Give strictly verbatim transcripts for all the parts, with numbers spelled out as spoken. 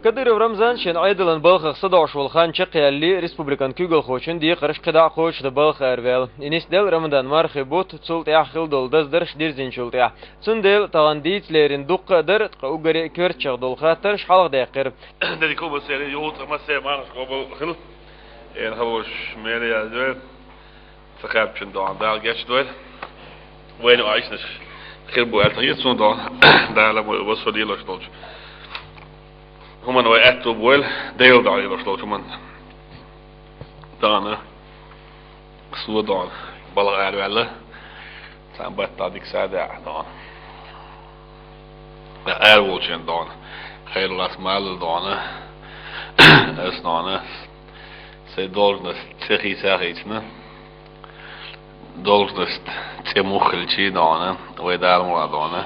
Кадыров Рамзан шен Ӏедалан балхах садоӀуш волу хан чекхъяьллий, республикан куьйгалхочун декхарш кхидӀа а кхочушдан балха араваьлла. И нисделла Рамадан мархи бутт, цул тӀаьхьа хилла долу даздерш дирзинчул тӀаьхьа. Цундела тахана дийца лерина дуккха а дара, ткъа уггаре а коьртачех долу хаттарш хьалха даьккхира. Дерриг а массеран юха цкъа массеран мархаш къобал хила. Эн халош меле яздой. Ца хаьрпачун догӀан Дала гечдойла. Вайна а ишнаш хир бу аьлла хета суна догӀан. Дала ма васо лелош долчу хӀуманна вай аьтту бу вайла, Дела догӀан лелош долчу хӀуманна. ДогӀана, со догӀана, балха араваьлла. Цхьана баттахь дика садаӀа догӀана. Ара волчун догӀана. Хайр лас малал догӀана. Ас догӀана. Сайн должность цӀе хийца а хийцина. Должность цӀе муха хилчий догӀана, вай Дала муха догӀана,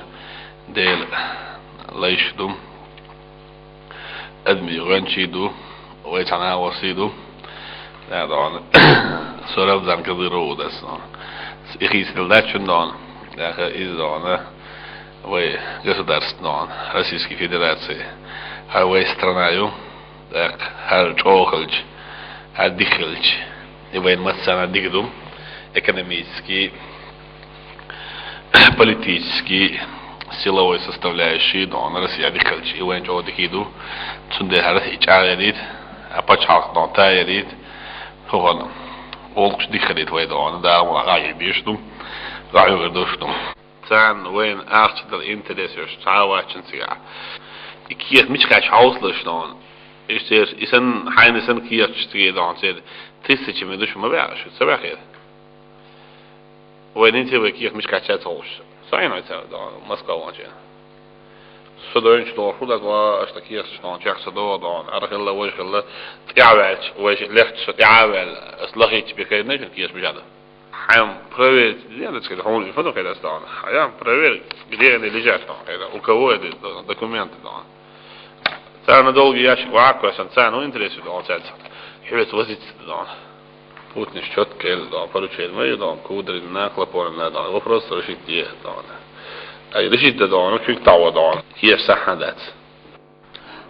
Дела лайш ду, адамийн гӀоьнчий ду, вай цхьана а васий ду. Да, догӀана, со Рамзан Кадыров ву дас догӀана. И хийцина дачун догӀана, даха иза догӀана, вай государство догӀана, Российская Федерация, хӀара вай страна ю. ТӀаккха хӀара чӀогӀа хилча, хӀара дика хилча, и вайн массарна дика ду, экономический, политический, силовой составляющий догӀана Россия дика хилча, и вайн чӀогӀа дика ду, цундела хӀара и чӀагӀ ярийта, а пачхьалкх догӀана та ярийта, хӀокхунна гӀуллакхаш дика хилийта вай догӀана, дагӀа ма гӀайгӀа деш ду, гӀайгӀа деш ду. Царна вайна ахча дала интерес йолуш цхьа а вац цигахь. И кехат мича кхаьчча хьовсалаш догӀана. Иштта и санна, хьайна санна кехаташ цига догӀана, церан тысячами дуьш ма баьхьа шу, ца баьхьера. Вай нинце вай кехат мича кхаьчча ца хууш. Со Ӏийна вай ца догӀана, Москва вахча. Со дойнчу догӀуш хӀу даза ва, аша кехаташ догӀана, чекх ца догӀу догӀана, ара хилла, вай хилла, тӀаьхьаваьлча, вай шиъ лехча со тӀаьхьаваьлла, ас лахийтча бекхайна шуна кехаташ мича ду. Хьайн проверить дена дацкъа хьуна фото кхайдас догӀана. Хьайн проверь, где они лежат догӀана, у кого эти документы догӀана. Царна долгий ящик ваьккхо сан, царна хӀун интерес ю догӀана, цаьрца хьоьца возиться догӀана. Путинаш чётко элла догӀана, поручение ма ю догӀана, Кудрин, Клопонина догӀана, вопрос решить де догӀана. Ай, решить де догӀана, куьг тӀаьхьо догӀана. Кеш сахьа дац.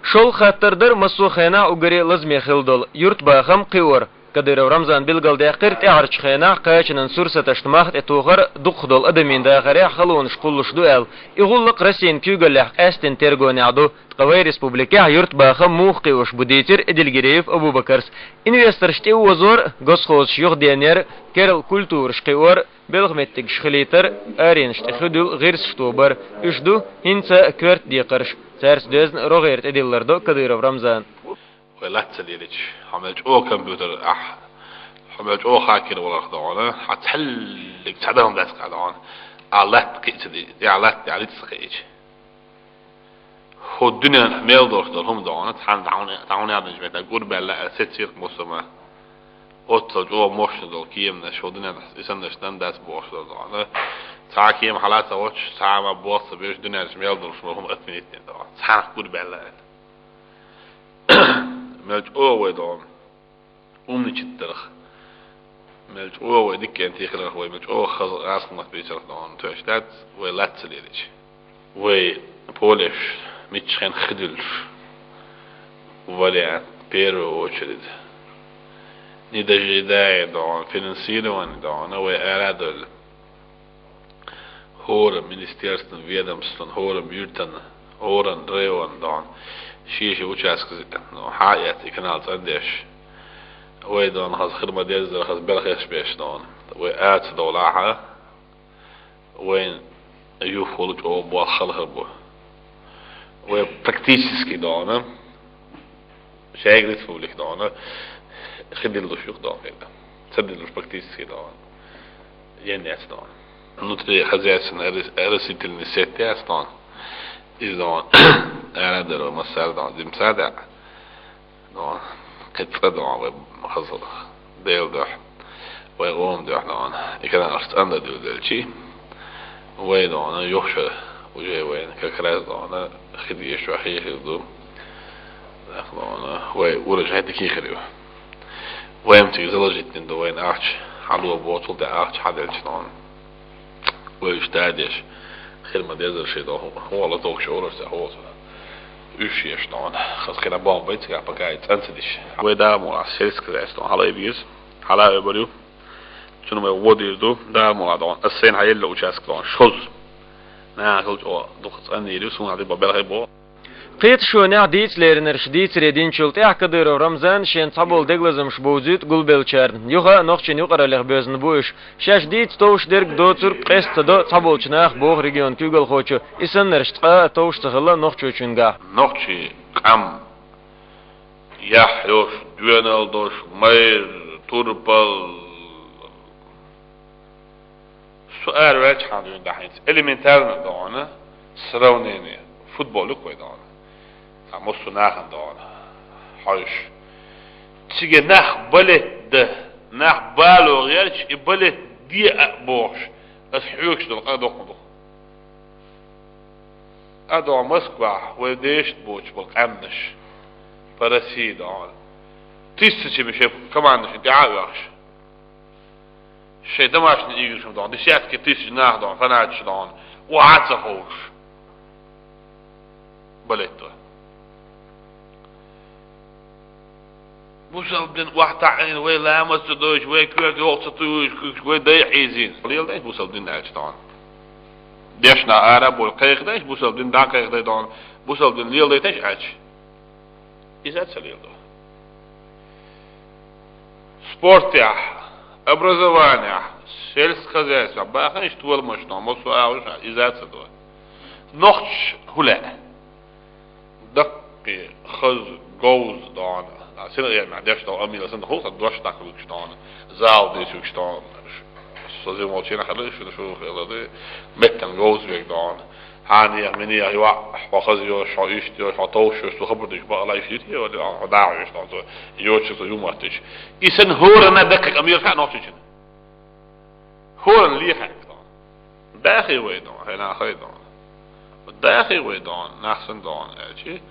ШолгӀа хаттар дара массо а хенахь уггаре лазаме хилла долу юьртбахам кхиор. Кадыров Рамзана билгалдаьккхира тӀаьхьарчу хенахь кхачанан сурсаташна мах тӀетухар, дукхах долу адамийн дахарехь халонаш кхуллуш ду аьлла. И гӀуллакх Россин куьйгаллехь къаьсттина тергонехь ду, ткъа вайн республикехь юьртбахам муха кхиош бу дийцира Эдельгериев Абубакарс. Инвесторш тӀеозор, госхозаш юхаденар, керла культураш кхиор, белхан меттигаш хилийтар, аренаш тӀе хи дуьллу гӀирсаш тобар, уьш ду хӀинца коьрта декхарш. Цаьрца доьзна рогӀера тӀедиллар до Кадыров Рамзана. Вай латта ца лелича, хьо мел чӀогӀа компьютер ахь, хьо мел чӀогӀа хакер валарх догӀана, хьан цхьаьллиг цхьа дахана дац кхаьа догӀана, а латта кхиъ ца дийча, тӀехь латта тӀехь ницкъ ца кхиъча. ХӀо дуьненахь мел долуш долу хӀума догӀана, цхьаьна дӀа хьуна, дӀа хьуна яздинчу метта гурбаьлла а сецира-кх муссама. Оццал чӀогӀа мощна долу кеманаш, хӀо дуьненахь и саннаш дан дац бохуш долу догӀана. Цхьа а кема хьала ца воцуш, цхьа а ма боху ца беш, дуьненахь мел долуш долу хӀума отменить дина догӀана. Цхьаьнах гурбаьлла а. Мел чӀогӀа вай догӀана умничать дарх, мел чӀогӀа вай дика кӀентий хиларх, вай мел чӀогӀа хаза гӀазкхамат бийцарх догӀана тоьаш дац, вай латта ца лелича. Вай полеш миччахьен хи дуьллуш вариант, первую очередь. Не дожидая догӀана финансирование догӀана, вай ара а довлла. ХӀора министерстван, ведомстван, хӀора юьртан, хӀора районан догӀана, шен-шен участказа, ну, хьа а эцна, и канал цӀандеш. Вай догӀана хаза хир ма-деззара, хаза белхеш беш догӀана. Вай ара ца довлахь, вайна юххехула чӀогӀа болх хала хир бу. Вай практически догӀана, шайга республика догӀана, хи диллуш ю-кх догӀана хӀинца. Ца диллуш практически догӀана. Ен яц догӀана. Внутри хозяйственный рас-, растительный сеть яц догӀана. Иза догӀана, ара а дара, массара догӀана, димца а даьӀа. ДогӀана, кхин цкъа догӀана, вай хаза Делан дуьхьа, вай гӀовна дуьхьа догӀана, и каналаш цӀанда дуьлделчий, вай догӀана, юха ша уже вайна как раз догӀана, хи дезаш ваьхьий хир ду. Нах догӀана, вай урожай дикий хир ю. Вай-м цига заложить дина ду, вайна ахча хьадо боху, цул тӀе ахча хьаделча догӀана. Вай уьш дадеш, хир ма-деззара ши догӀана, хӀун хьала тохуш олуш ца хьоца. Уьш еш дона. Хаза хина бомба, цигахь пока и цӀанца диш. Вай Дала мукъалахь сельское хозяйство хьала а беза. Хьала а вебар ю. Цунна вай водийр ду. Дала мукъалахь дона. Ас сайна хьаелла участок дона. Шоз. Нахал чӀо дукха цӀанийр ю, суна хьалдиб белхий бо. Кхеташонехь дийца леринарш дийцаре динчул тӀаьхьа Кадыров Рамзана шен цхьаболу дегалазамаш бовзуьйту гулбеллачарна. Юха а нохчийн юкъараллех боьзна бу уьш. Шаьш дийца товш дерг доцург къеста ца до цхьаболчу наха, боху регионан куьйгалхочо, и саннарш цкъа а товш ца хилла нохчочуьнгахь. Нохчийн къам яхь йолуш, доьналла долуш, майра, турпал. Со араваьлчхьана дуьйна дахьийца. Элементарно дона, сравнение. Футбол ю кхой дона. Цхьа муссу нахана дона. Хьойш. Цига нах балет да, нах бало гӀерташ, и балет де а бохуш, ас хьоьгуш долу къа доккхун ду. А дона Москвахь вай дешта боцуш болу къаьмнаш, по России дона. Тысячами шайн командашна тӀаьхьа а оьхуш. Шайн домашний играшна дона, десятки тысяч нах дона, фанаташ дона, охьа а ца ховш. Балетто. Бусалба дин охьа таӀийна, вай ламаз ца дойтуш, вай коьрта йогӀу ца туьйш, вай дай хьийзийна. Леладайта бусалба дин аьлча дона. Дешна ара а болу кхайкхадайта бусалба дин, дӀакхайкхадай дона, бусалба дин леладайташ аьлча. Иза а ца леладо. Спортехь, образованиехь, сельскохозяйствехь баханаш толамаш дона, массо а агӀуш, иза а ца до. Нохчаш хӀу лаьа? Даккхий, хаза, говза дона. А, сина гӀермехь деш долу Амила санна хӀу сан дош даккхалуьйтуш дона. Зал дийсуьйтуш дона. Со зин волчийн хьала, шуна шу хила ду. Меттан говза вег дона. Хьан нехан, минехан, йоӀ, хьо хаза йолуш, хьо иштта йолуш, хьо товш йолуш, цу хабар дийш бакъала иштта йити, хьо дагӀа йолуш, цу йочуш, цу юматташ. И санна хӀоранна даккхиг Амира хаьа нохчичун. ХӀоранна лехьа. Дахи вай дон, хьайна хай дон. Дахи вай дон, нах сан дон, аьлчи.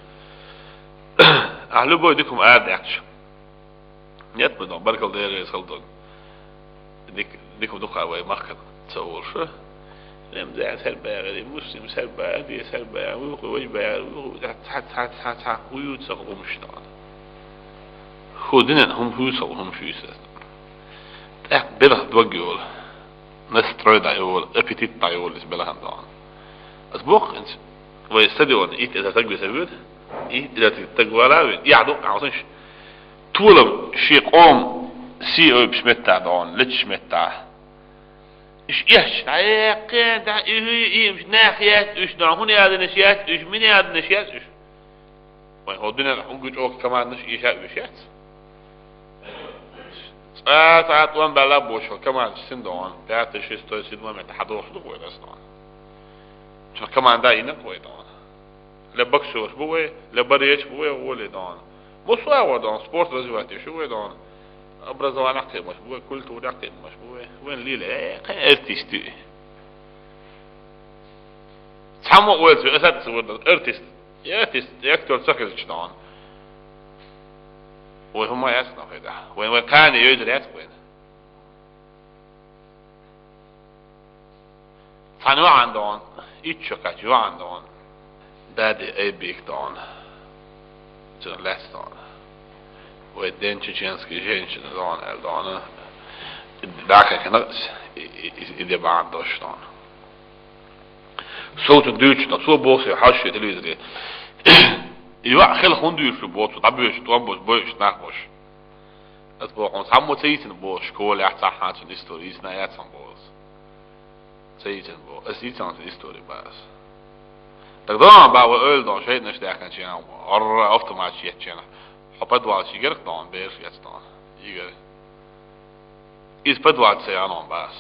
Ахь любой дикум ара даьккхаш. Нет, мы дон, баркал деррис хал дон. Дик, дикум дукха вай махкан ца олуш. Лем ден сар багӀари, муслим сар багӀари, сар багӀари, вуй, вуй, вуй, вуй, ца, ца, ца, ца, хӀу ю ца хӀумаш дон. ХӀу динан хӀум хӀу ца хӀумаш ю ца. ТӀаккха белхан дог йолу. Настрой дӀайолу, аппетит дӀайолу иза белхан дон. Ас боху хӀинца, вай стадион итт эзар стаг веса вуьйр, итт эзар стаг вала а вуьйр, яхь ду къаьмсанаш. Толам шен къоман сий ойбуш меттахь дон, лечаш меттахь. Иш эшча, дӀаяккхина, дӀа, и хӀуй, и, имаш нах яц уьш дон, хӀун яданаш яц уьш, мин яданаш яц уьш. Вайн хӀо дуьненахь хӀума гучу оха командаш эша а уьш яц. Цкъа, цкъа тӀом баьлла а бохуш, хӀо командаш син догӀун, пятый, шестой, седьмой метта хьадохуш ду вай дас догӀун. Цу команда йина вай догӀун. Ле боксерш бу вай, ле борец бу вай, гӀоле догӀун. Муса а вай догӀун, спорт развивать еш вай догӀун. Образованиях кхиамаш бу вай, культурах кхиамаш бу вай. Вайн лийла, э, кхин артист ю. Цхьаммо ойла ца ве, аса ца вардан, артист. Я тис, я актёр ца хилча догӀун. Вай хӀума яц нах хӀеда. Вайн, вайн кхане йойзар яц вайн. Цхьана йоӀан догӀун, итт шо кхаьчча йоӀан догӀун. Дади Айбик догӀун. Цуьнан лаьцна догӀун. Вай ден чеченский женщина догӀун аьлла догӀун. ДӀакхайкхина и, и, и, и де бахьана дош догӀун. Со цунна дуьйцуш дан, цо боху соьга, хьажа шен телевизоре. И йоӀ хила хӀунда вуьйр шу боху, цо дӀабоьжуш, тӀом бозуш, бойуш нах бохуш. Ас боху, хьуна цхьаммо ца йийцина боху, школехь цхьа хьан цуьнан истори йийцина яц хьуна боху ас. Ца йийцина боху, ас йийцина цуьнан истори боху ас. Так догӀун боху вай ойла догӀун, шайтӀанаш даьхкинчу хенахь, гӀорра автоматаш еттачу хенахь, хьо подвалчу йигара догӀун, бераш эцна догӀун. Йигара. Иза подвалца ца яхьана боху ас.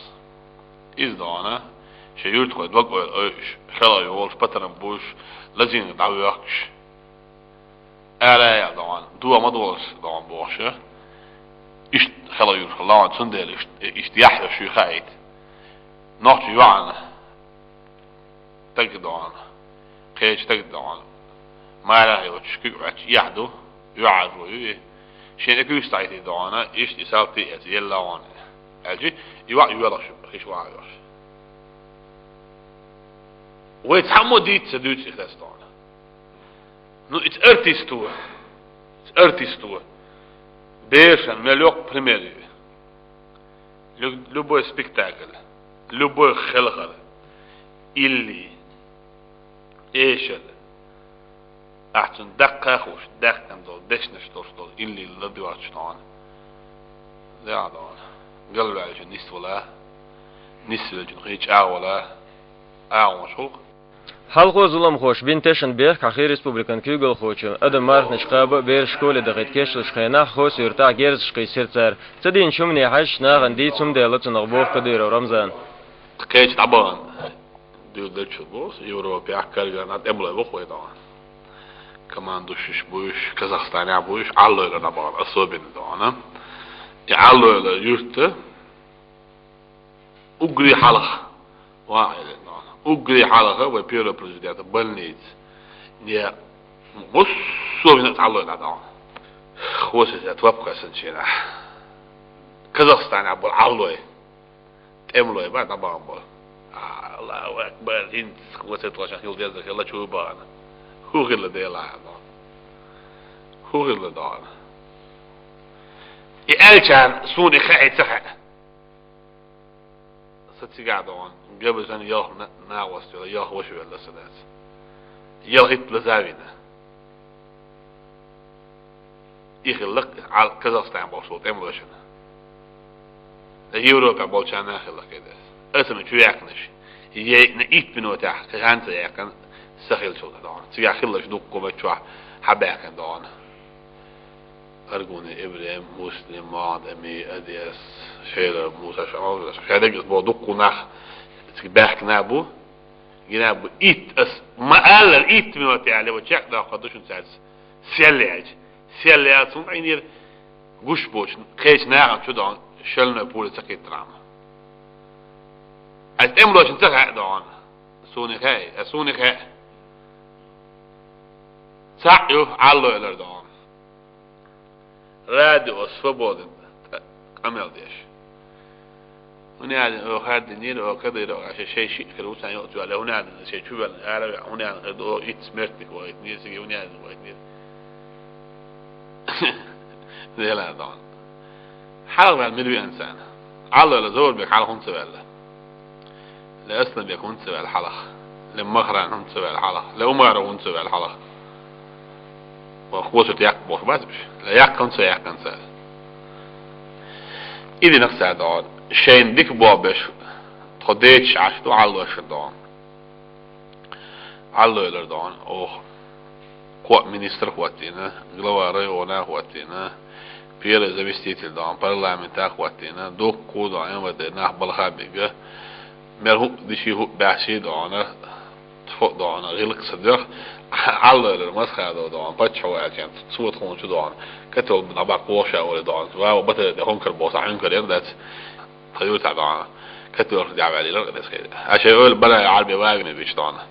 Иза догӀун, шен юьртахой дог ойла ойуш, хила а йолуш, патарам буьйш, лазийна дӀавоьхкуш. Ара а яла догӀун, догӀа ма долуш догӀун бохуш. Иштта хила юьртахой лаьа, цундела иштта, иштта яхь йо шуьга хаийта. Нохча йоӀана. Таг догӀун. Кхечу таг догӀун. Марах йоцуш куьг Ӏоьттича, эхь ду, йоӀажо ю и. Шен и куьйгаш цхьаъ йитий догӀун, иштта и салти эца елла гӀуна. Аьлчи, и ваӀ йоьлхуш, хиш ваӀ йоьлхуш. Вай цхьаммо дийца ца дуьйцу и хеста догӀун. Ну, и цу артисто, и цу артисто берашна мел йоккха пример ю. Лю-, любой спектакль, любой хелхар, илли, эшар, ахь цунна даккха а хууш, даьккхина долу, дешнаш долуш долу илли ладоьгӀуш дохьуна. Зехьа дохьуна. Галваьллачун нисвала, нисвеллачун хи чӀагӀвала, агӀонаш гӀуллакх. Хьалхо зуламхоша бина тешан бехк хьахий республикан куьйгалхочун, адам марханаш кхаба а, бераш школе дахийта кечлуш хенахь, Хоси-Юьртахь герзаш кхийсира цара. Ца дийначу хӀумане хьаьжча, нахана дийца хӀума делла цунах, боху Кадыров Рамзана. Кхечу дӀабахана дуьйладелчул боху, Европехь, Карганахь тӀемалой боху вай дохьуна. Командующийш буйш, Казахстанехь буйш, Ӏаллойла дӀабахана, особенно дохьуна. И Ӏаллойла юьрта уггаре хьалха, ван хьеле дохьуна. Уггаре хьалха вай первый президент больница. Не, особенно Ӏаллойла дӀадохьуна. Хосица топка санчийнахь. Казахстанехь болу Ӏаллой. ТӀемалой бан дӀабахана болу. Аллаху акбар, хӀинца хӀусат ваша хила деза хила чу бахана. ХӀун хилла Делахь, дохьуна? ХӀун хилла дохьуна? И аьлчарна суна и хаьа, ца хаьа. Сан цигахь дохьуна, габазан йохна нагӀост йолу, йох ваша велла сан дац. Йох хӀитта лазавина. И хилла Ӏал-, Казахстан болчу тӀемалошна. Европа болчарна а хилла кхидерс. Аса ма чу яьккхинаш. Яйъина итт минотехь кхин ханца яьккхина са хилчул дохьуна. Цигахь хилларш дуккха ма чохь хьабаьхкина дохьуна. Аргуни Ибрем, Муслим, Мохьмад Ами, Адес, Шейла, Муса Шамал, шадагас бо дуккха нах цига баьхкина бу. Гина бу итт ас ма аллара итт минот яьлла, ва чекхдоккхур ду шуна цаьрца. Сел яьлча. Сел яьлча, хӀунда Ӏийнера гуш боцу, кхечу нахана чу дохьуна шалной пули ца кхиттархьама. Ас тӀемалошна ца хаьа дохьуна. Суна хаьа, ас суна хаьа. Цхьаъ ю, Ӏаллойла дохьуна. Радио Свобода къамел деш. ХӀунда аьлла, о, хаддинера, о, Кадыров, аша шайн шиъ хир ву сан йоцу аьлла, хӀунда аьлла, шайн чу ваьлла, ара ваьлла, хӀунда аьлла, хир ду, о, итт смертник вахийтинера, цига хӀунда аьлла, вахийтинера. Делан дон. Хьалха ваьлла мила веана царна. Ӏалла ваьлла, Зоврбек хьалха хӀунда ца ваьлла? Ле Асланбек хӀунда ца ваьлла хьалха? Ле Махран хӀунда ца ваьлла хьалха? Ле Умаров хӀунда ца ваьлла хьалха? Ва хосурт яккха боху бац беш. Ле яккха хӀунда ца яьккхина цара? И динах цара догӀу. Шайна дика боху беш, тхо дечаш Ӏаш ду Ӏаллойшар догӀу. Ӏаллойла догӀу. Оха кхоъ министр хӀоттийна, глава района хӀоттийна, первый заместитель дохьуна, парламента хӀоттийна, дуккху дохьуна, МВД нах балха а бига, мел хӀуъ диши хӀуъ баьхши дохьуна, тфо дохьуна, гӀилкх ца доьх, Ӏаллойла масхадо дохьуна, паччахьо аьлча, цо тхуна чу дохьуна, катол набак вохша оле дохьуна, вава батаре де хонкар бохса хьуьнкар ян дац. Тхан юьртахь дохьуна, катоьхна дӀаваьллера къинас хир. Аша ойла бара Ӏарбе вагина вич дохьуна.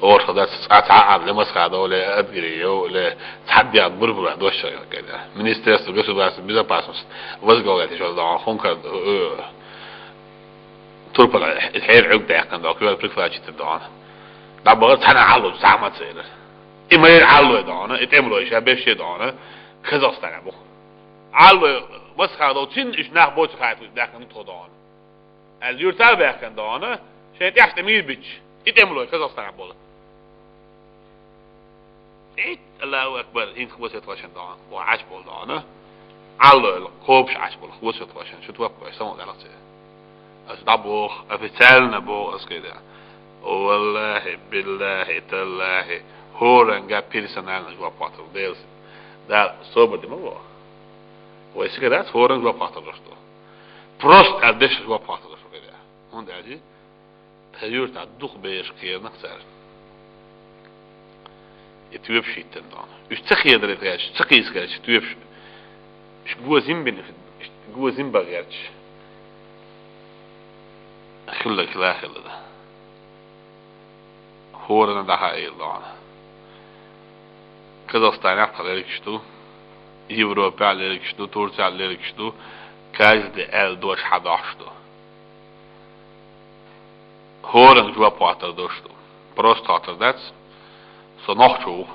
Орша дац цкъа цхьа Ӏар ле масхадо, ле адгири йо, ле цхьа дегӀ бурбура дош шайна кайда. Министерство государственной безопасности возглавлять йолу дохьуна хонкар, э, турпала, хьер Ӏуьг даьккхина дохьуна, кхоьл прихватчита дохьуна. ДӀабахар цхьана Ӏалло, цхьа ма церан. И майра Ӏаллой дохьуна, и тӀемалой ша бешше дохьуна, Казахстане бу. Ӏаллой масхадо цин иш нах боцу хату даьккхина тхо дохьуна. Аьлла юьртара баьхкина дохьуна, шайн тӀехь тӀе мийр бичча, и тӀемалой Казахстане болу. Ит, Аллаху акбар, хӀинца хосет вашан дохьуна, бо Ӏаш болу дохьуна. Ӏаллойла кхобуш Ӏаш болу, хосет вашан, шу топпой, самал далах ца. Ас дӀабоху, официально боху ас кхидӀа. Валлахи, биллахи, таллахи, хӀоранга персонально жоп хьоттал, Делас. Да, собар ди ма боху. Вай сиха дац хӀоранга жоп хьоттал дош ду. Просто аьлла дешна жоп хьоттал дош ду кхидӀа. ХӀунда аьлча, тхан юьртахь дукха бераш кхернах цара. И тоьпаш хӀиттина дохьуна. Уьш ца хедарий гӀерташ, ца кхийса гӀерташ тоьпаш. Уьш гозим бина, уьш гозим бан гӀерташ. Хилла кила хилла да. ХӀоранна дӀахаийла дохьуна. Казахстанехь тхан лергаш ду, Европехь лергаш ду, Турцехь лергаш ду, каждый аьлла дош хьадохьуш ду. ХӀоранга жоп хьоттар дош ду. Просто хьоттар дац. Со нохчо ву.